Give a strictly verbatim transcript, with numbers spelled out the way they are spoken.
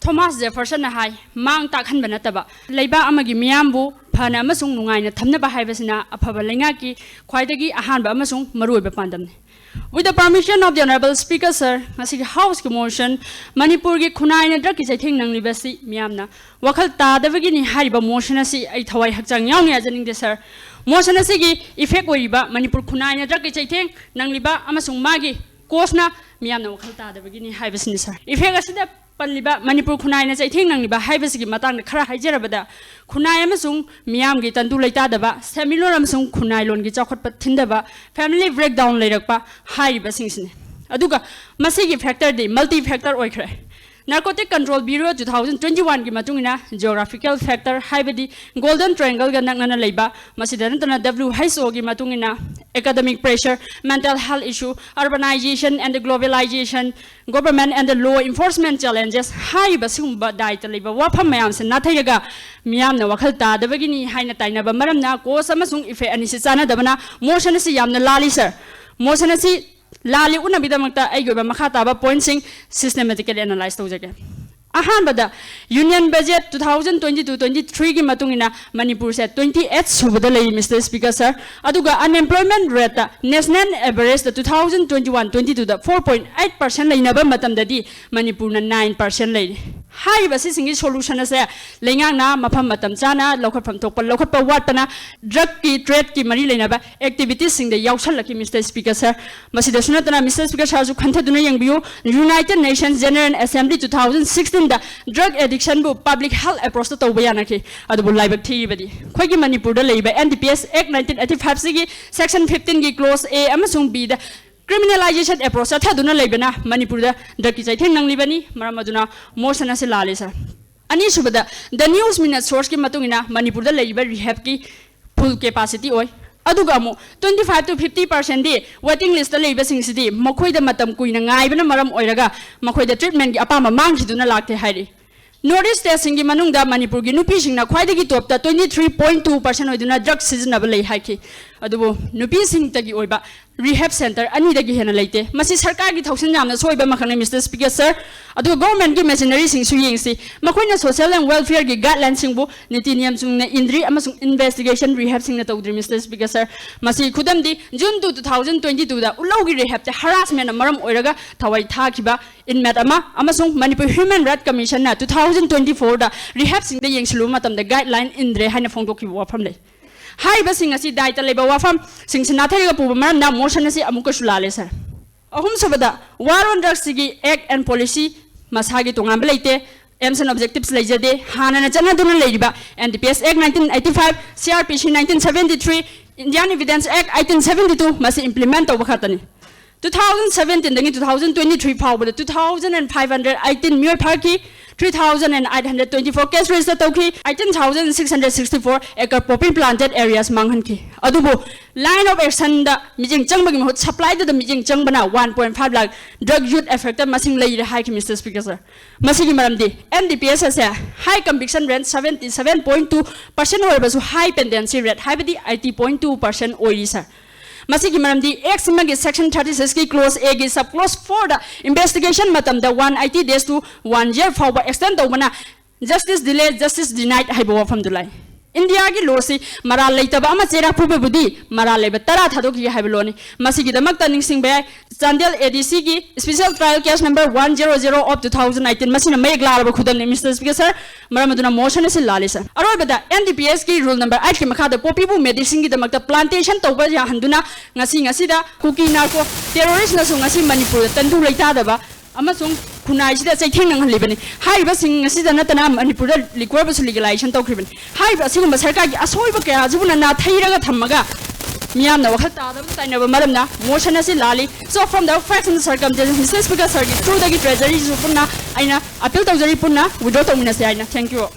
Thomas ꯖꯦꯐꯔꯁꯟꯅ ꯍꯥꯏ, ꯃꯥꯡ ꯇꯥꯛꯍꯟꯕ ꯅꯠꯇꯕ, ꯂꯩꯕꯥꯛ ꯑꯃꯒꯤ ꯃꯤꯌꯥꯝꯕꯨ ꯐꯅ ꯑꯃꯁꯨꯡ ꯅꯨꯡꯉꯥꯏꯅ ꯊꯝꯅꯕ ꯍꯥꯏꯕꯁꯤꯅ ꯑꯐꯕ ꯂꯩꯉꯥꯛꯀꯤ ꯈ꯭ꯋꯥꯏꯗꯒꯤ ꯑꯍꯥꯟꯕ ꯑꯃꯁꯨꯡ ꯃꯔꯨꯑꯣꯏꯕ ꯄꯥꯟꯗꯝꯅꯤ꯫ With the permission of the Honorable Speaker, sir, ꯉꯁꯤꯒꯤ House ꯀꯤ motion, ꯃꯅꯤꯄꯨꯔꯒꯤ ꯈꯨꯟꯅꯥꯏꯅ drug ꯀꯤ ꯆꯩꯊꯦꯡ ꯅꯪꯂꯤꯕꯁꯤ ꯃꯤꯌꯥꯝꯅ ꯋꯥꯈꯜ ꯇꯥꯗꯕꯒꯤꯅꯤ ꯍꯥꯏꯔꯤꯕ motion ꯑꯁꯤ ꯑꯩ ꯊꯋꯥꯏ ꯍꯛꯆꯥꯡ ꯌꯥꯎꯅ ꯌꯥꯖꯅꯤꯡꯗꯦ, sir꯫ Motion ꯑꯁꯤꯒꯤ effect ꯑꯣꯏꯔꯤꯕ ꯃꯅꯤꯄꯨꯔ ꯈꯨꯟꯅꯥꯏꯅ drug ꯀꯤ ꯆꯩꯊꯦꯡ ꯅꯪꯂꯤꯕ ꯑꯃꯁꯨꯡ ꯃꯥꯒꯤ cause ꯅ ꯃꯤꯌꯥꯝꯅ ꯋꯥꯈꯜ ꯇꯥꯗꯕꯒꯤꯅꯤ ꯍꯥꯏꯕꯁꯤꯅꯤ, sir꯫ Effect ꯑꯁꯤꯗ ꯄꯜꯂꯤꯕ ꯃꯅꯤꯄꯨꯔ ꯈꯨꯟꯅꯥꯏꯅ ꯆꯩꯊꯦꯡ ꯅꯪꯂꯤꯕ ꯍꯥꯏꯕꯁꯤꯒꯤ ꯃꯇꯥꯡꯗ ꯈꯔ ꯍꯥꯏꯖꯔꯕꯗ, ꯈꯨꯟꯅꯥꯏ ꯑꯃꯁꯨꯡ ꯃꯤꯌꯥꯝꯒꯤ ꯇꯪꯗꯨ ꯂꯩꯇꯥꯗꯕ, ꯁꯦꯟꯃꯤꯠꯂꯣꯟ ꯑꯃꯁꯨꯡ ꯈꯨꯟꯅꯥꯏꯂꯣꯟꯒꯤ ꯆꯥꯎꯈꯠꯄ ꯊꯤꯟꯗꯕ, family breakdown ꯂꯩꯔꯛꯄ ꯍꯥꯏꯔꯤꯕꯁꯤꯡꯁꯤꯅꯤ꯫ ꯑꯗꯨꯒ ꯃꯁꯤꯒꯤ factor ꯗꯤ multi factor ꯑꯣꯏꯈ꯭ꯔꯦ꯫ Narcotic Control Bureau two thousand twenty one ꯒꯤ ꯃꯇꯨꯡ ꯏꯟꯅ geographical factor, ꯍꯥꯏꯕꯗꯤ Golden Triangle ꯒ ꯅꯛꯅꯅ ꯂꯩꯕ, ꯃꯁꯤꯗ ꯅꯠꯇꯅ W H O ꯒꯤ ꯃꯇꯨꯡ ꯏꯟꯅ academic pressure, mental health issue, urbanization and globalization, government and law enforcement challenges ꯍꯥꯏꯔꯤꯕ ꯁꯤꯒꯨꯝꯕ ꯗꯥꯏꯇ ꯂꯩꯕ ꯋꯥꯐꯝ ꯃꯌꯥꯝꯁꯦ ꯅꯥꯊꯩꯔꯒ ꯃꯤꯌꯥꯝꯅ ꯋꯥꯈꯜ ꯇꯥꯗꯕꯒꯤꯅꯤ ꯍꯥꯏꯅ ꯇꯥꯏꯅꯕ ꯃꯔꯝꯅ cause ꯑꯃꯁꯨꯡ effect ꯑꯅꯤꯁꯤ ꯆꯥꯟꯅꯗꯕꯅ motion ꯑꯁꯤ ꯌꯥꯝꯅ ꯂꯥꯜꯂꯤ, sir꯫ Motion ꯑꯁꯤ ꯂꯥꯜꯂꯤ ꯎꯠꯅꯕꯒꯤꯗꯃꯛꯇ ꯑꯩꯒꯤ ꯑꯣꯏꯕ ꯃꯈꯥ ꯇꯥꯕ point ꯁꯤꯡ systematically analyze ꯇꯧꯖꯒꯦ꯫ ꯑꯍꯥꯟꯕꯗ, Union Budget two thousand twenty two twenty three ꯒꯤ ꯃꯇꯨꯡ ꯏꯟꯅ ꯃꯅꯤꯄꯨꯔꯁꯦ twenty eight ꯁꯨꯕꯗ ꯂꯩꯔꯤ, Mister Speaker, sir꯫ ꯑꯗꯨꯒ unemployment rate ꯇ national average ꯇ two thousand twenty one twenty two ꯗ four point eight percent ꯂꯩꯅꯕ ꯃꯇꯝꯗꯗꯤ ꯃꯅꯤꯄꯨꯔꯅ nine percent ꯂꯩꯔꯤ꯫ ꯍꯥꯏꯔꯤꯕ ꯑꯁꯤꯁꯤꯡꯒꯤ solution ꯑꯁꯦ ꯂꯩꯉꯥꯛꯅ ꯃꯐꯝ ꯃꯇꯝ ꯆꯥꯅ ꯂꯧꯈꯠꯐꯝ ꯊꯣꯛꯄ ꯂꯧꯈꯠꯄ ꯋꯥꯠꯄꯅ drug ꯀꯤ trade ꯀꯤ ꯃꯔꯤ ꯂꯩꯅꯕ activities ꯁꯤꯡꯗ ꯌꯥꯎꯁꯜꯂꯛꯈꯤ, Mister Speaker, sir꯫ ꯃꯁꯤꯗꯁꯨ ꯅꯠꯇꯅ, Mister Speaker, sir ꯁꯨ ꯈꯟꯊꯗꯨꯅ ꯌꯦꯡꯕꯤꯌꯨ, United Nations General Assembly two thousand sixteen ꯗ drug addiction ꯕꯨ public health approach ꯇ ꯇꯧꯕ ꯌꯥꯅꯈꯤ꯫ ꯑꯗꯨꯕꯨ ꯂꯥꯏꯕꯛ ꯊꯤꯔꯤꯕꯗꯤ ꯑꯩꯈꯣꯏꯒꯤ ꯃꯅꯤꯄꯨꯔꯗ ꯂꯩꯔꯤꯕ N D P S Act nineteen eighty five ꯁꯤꯒꯤ section fifteen ꯒꯤ clause A ꯑꯃꯁꯨꯡ B ꯗ criminalization approach ꯆꯠꯊꯗꯨꯅ ꯂꯩꯕꯅ ꯃꯅꯤꯄꯨꯔꯗ drug ꯀꯤ ꯆꯩꯊꯦꯡ ꯅꯪꯂꯤꯕꯅꯤ꯫ ꯃꯔꯝ ꯑꯗꯨꯅ motion ꯑꯁꯤ ꯂꯥꯜꯂꯤ, sir꯫ ꯑꯅꯤꯁꯨꯕꯗ, The News Minute source ꯀꯤ ꯃꯇꯨꯡ ꯏꯟꯅ ꯃꯅꯤꯄꯨꯔꯗ ꯂꯩꯔꯤꯕ rehab ꯀꯤ full capacity ꯑꯣꯏ꯫ ꯑꯗꯨꯒ ꯑꯃꯨꯛ twenty five to fifty percent D waiting list ꯇ ꯂꯩꯕꯁꯤꯡꯁꯤꯗꯤ ꯃꯈꯣꯏꯗ ꯃꯇꯝ ꯀꯨꯏꯅ ꯉꯥꯏꯕꯅ ꯃꯔꯝ ꯑꯣꯏꯔꯒ ꯃꯈꯣꯏꯗ treatment ꯒꯤ ꯑꯄꯥꯝꯕ ꯃꯥꯡꯈꯤꯗꯨꯅ ꯂꯥꯛꯇꯦ ꯍꯥꯏꯔꯤ꯫ North East state ꯁꯤꯡꯒꯤ ꯃꯅꯨꯡꯗ ꯃꯅꯤꯄꯨꯔꯒꯤ ꯅꯨꯄꯤꯁꯤꯡꯅ ꯈ꯭ꯋꯥꯏꯗꯒꯤ top ꯇ twenty three point two percent ꯑꯣꯏꯗꯨꯅ drug ꯁꯤꯖꯤꯟꯅꯕ ꯂꯩ ꯍꯥꯏꯈꯤ꯫ ꯑꯗꯨꯕꯨ ꯅꯨꯄꯤꯁꯤꯡꯇꯒꯤ ꯑꯣꯏꯕ Rehab center ꯑꯅꯤꯗꯒꯤ ꯍꯦꯟꯅ ꯂꯩꯇꯦ꯫ ꯃꯁꯤ ꯁꯔꯀꯥꯔꯒꯤ ꯊꯧꯁꯤꯜ ꯌꯥꯝꯅ ꯁꯣꯏꯕ ꯑꯃꯈꯛꯅꯤ, Mister Speaker, sir꯫ ꯑꯗꯨꯒ government ꯀꯤ machinery ꯁꯤꯡꯁꯨ ꯌꯦꯡꯁꯤ꯫ ꯃꯈꯣꯏꯅ social and welfare ꯒꯤ guideline ꯁꯤꯡꯕꯨ ꯅꯤꯇꯤ ꯅꯤꯌꯝ ꯆꯨꯝꯅ ꯏꯟꯗ꯭ꯔꯤ ꯑꯃꯁꯨꯡ investigation rehab ꯁꯤꯡꯅ ꯇꯧꯗ꯭ꯔꯤ, Mister Speaker, sir꯫ ꯃꯁꯤ ꯈꯨꯗꯝꯗꯤ, June two, two thousand twenty two ꯗ ꯎꯂꯧꯒꯤ rehab ꯇ harassment ꯅ ꯃꯔꯝ ꯑꯣꯏꯔꯒ ꯊꯋꯥꯏ ꯊꯥꯈꯤꯕ inmate ꯑꯃ ꯑꯃꯁꯨꯡ Manipur Human Right Commission ꯅ two thousand twenty four ꯗ rehab ꯁꯤꯡꯗ ꯌꯦꯡꯁꯤꯜꯂꯨꯕ ꯃꯇꯝꯗ guideline ꯏꯟꯗ꯭ꯔꯦ ꯍꯥꯏꯅ ꯐꯣꯡꯗꯣꯛꯈꯤꯕ ꯋꯥꯐꯝ ꯂꯩ꯫ ꯍꯥꯏꯔꯤꯕꯁꯤꯡ ꯑꯁꯤ ꯗꯥꯏꯇ ꯂꯩꯕ ꯋꯥꯐꯝꯁꯤꯡꯁꯤ ꯅꯥꯊꯩꯔꯒ ꯄꯨꯕ ꯃꯔꯝꯅ motion ꯑꯁꯤ ꯑꯃꯨꯛꯀꯁꯨ ꯂꯥꯜꯂꯦ, sir꯫ ꯑꯍꯨꯝꯁꯨꯕꯗ, war on drugs ꯁꯤꯒꯤ act and policy ꯃꯁꯥꯒꯤ ꯇꯣꯉꯥꯟꯕ ꯂꯩꯇꯦ, aims and objectives ꯂꯩꯖꯗꯦ꯫ ꯍꯥꯟꯅꯅ ꯆꯠꯅꯗꯨꯅ ꯂꯩꯔꯤꯕ N D P S Act nineteen eighty five, C R P C nineteen seventy three, Indian Evidence Act eighteen seventy two ꯃꯁꯤ implement ꯇꯧꯕ ꯈꯛꯇꯅꯤ꯫ Two thousand seventeen ꯗꯒꯤ two thousand twenty three ꯐꯥꯎꯕꯗ two thousand and five hundred eighteen ꯃꯤꯑꯣꯏ ꯐꯥꯈꯤ, three thousand and eight hundred twenty four case register ꯇꯧꯈꯤ, eighteen thousand six hundred sixty four acre poppy planted areas ꯃꯥꯡꯍꯟꯈꯤ꯫ ꯑꯗꯨꯕꯨ line of action ꯗ ꯃꯤꯠꯌꯦꯡ ꯆꯪꯕꯒꯤ ꯃꯍꯨꯠ supply ꯗꯨꯗ ꯃꯤꯠꯌꯦꯡ ꯆꯪꯕꯅ one point five lakh drug youth affected ꯃꯁꯤꯡ ꯂꯩꯔꯦ ꯍꯥꯏꯈꯤ, Mister Speaker, sir꯫ ꯃꯁꯤꯒꯤ ꯃꯔꯝꯗꯤ N D P S ꯑꯁꯦ high conviction rate seventy seven point two percent ꯑꯣꯏꯔꯕꯁꯨ high pendency rate ꯍꯥꯏꯕꯗꯤ eighty point two percent ꯑꯣꯏꯔꯤ, sir꯫ ꯃꯁꯤꯒꯤ ꯃꯔꯝꯗꯤ Act ꯁꯤꯃꯒꯤ section thirty six ꯀꯤ clause A ꯒꯤ sub clause four ꯗ investigation ꯃꯇꯝꯗ one eighty days to one year ꯐꯥꯎꯕ extend ꯇꯧꯕꯅ justice delay, justice denied ꯍꯥꯏꯕ ꯋꯥꯐꯝꯗꯨ ꯂꯥꯛꯏ꯫ ꯏꯟꯗꯤꯌꯥꯒꯤ law ꯁꯤ ꯃꯔꯥꯜ ꯂꯩꯇꯕ ꯑꯃ ꯆꯩꯔꯥꯛ ꯐꯨꯕꯕꯨꯗꯤ ꯃꯔꯥꯜ ꯂꯩꯕ ꯇꯔꯥ ꯊꯥꯗꯣꯛꯈꯤ ꯍꯥꯏꯕ law ꯅꯤ꯫ ꯃꯁꯤꯒꯤꯗꯃꯛꯇ ꯅꯤꯡꯁꯤꯡꯕ ꯌꯥꯏ, Chandel A D C ꯒꯤ special trial case number one zero zero of two thousand eighteen ꯃꯁꯤꯅ ꯃꯌꯦꯛ ꯂꯥꯔꯕ ꯈꯨꯗꯝꯅꯤ, Mister Speaker, sir꯫ ꯃꯔꯝ ꯑꯗꯨꯅ motion ꯑꯁꯤ ꯂꯥꯜꯂꯤ, sir꯫ ꯑꯔꯣꯏꯕꯗ N D P S ꯀꯤ rule number eight ꯀꯤ ꯃꯈꯥꯗ poppy ꯕꯨ medicine ꯒꯤꯗꯃꯛꯇ plantation ꯇꯧꯕ ꯌꯥꯍꯟꯗꯨꯅ ꯉꯁꯤ ꯉꯁꯤꯗ Kuki narco terrorist ꯅꯁꯨ ꯉꯁꯤ ꯃꯅꯤꯄꯨꯔꯗ ꯇꯪꯗꯨ ꯂꯩꯇꯥꯗꯕ ꯑꯃꯁꯨꯡ ꯈꯨꯟꯅꯥꯏꯁꯤꯗ ꯆꯩꯊꯦꯡ ꯅꯪꯍꯜꯂꯤꯕꯅꯤ꯫ ꯍꯥꯏꯔꯤꯕꯁꯤꯡ ꯑꯁꯤꯗ ꯅꯠꯇꯅ ꯃꯅꯤꯄꯨꯔꯗ liquor ꯕꯨꯁꯨ legalization ꯇꯧꯈ꯭ꯔꯤꯕꯅꯤ꯫ ꯍꯥꯏꯔꯤꯕ ꯑꯁꯤꯒꯨꯝꯕ ꯁꯔꯀꯥꯔꯒꯤ ꯑꯁꯣꯏꯕ ꯀꯌꯥ ꯑꯁꯤꯕꯨꯅ ꯅꯥꯊꯩꯔꯒ ꯊꯝꯃꯒ ꯃꯤꯌꯥꯝꯅ ꯋꯥꯈꯜ ꯇꯥꯗꯕ ꯇꯥꯏꯅꯕ ꯃꯔꯝꯅ motion ꯑꯁꯤ ꯂꯥꯜꯂꯤ꯫ So from the facts and circumstances, Mister Speaker, sir ꯒꯤ through ꯗꯒꯤ Treasury ꯁꯨ ꯄꯨꯟꯅ ꯑꯩꯅ appeal ꯇꯧꯖꯔꯤ, ꯄꯨꯟꯅ withdraw ꯇꯧꯃꯤꯟꯅꯁꯤ ꯍꯥꯏꯅ꯫ Thank you꯫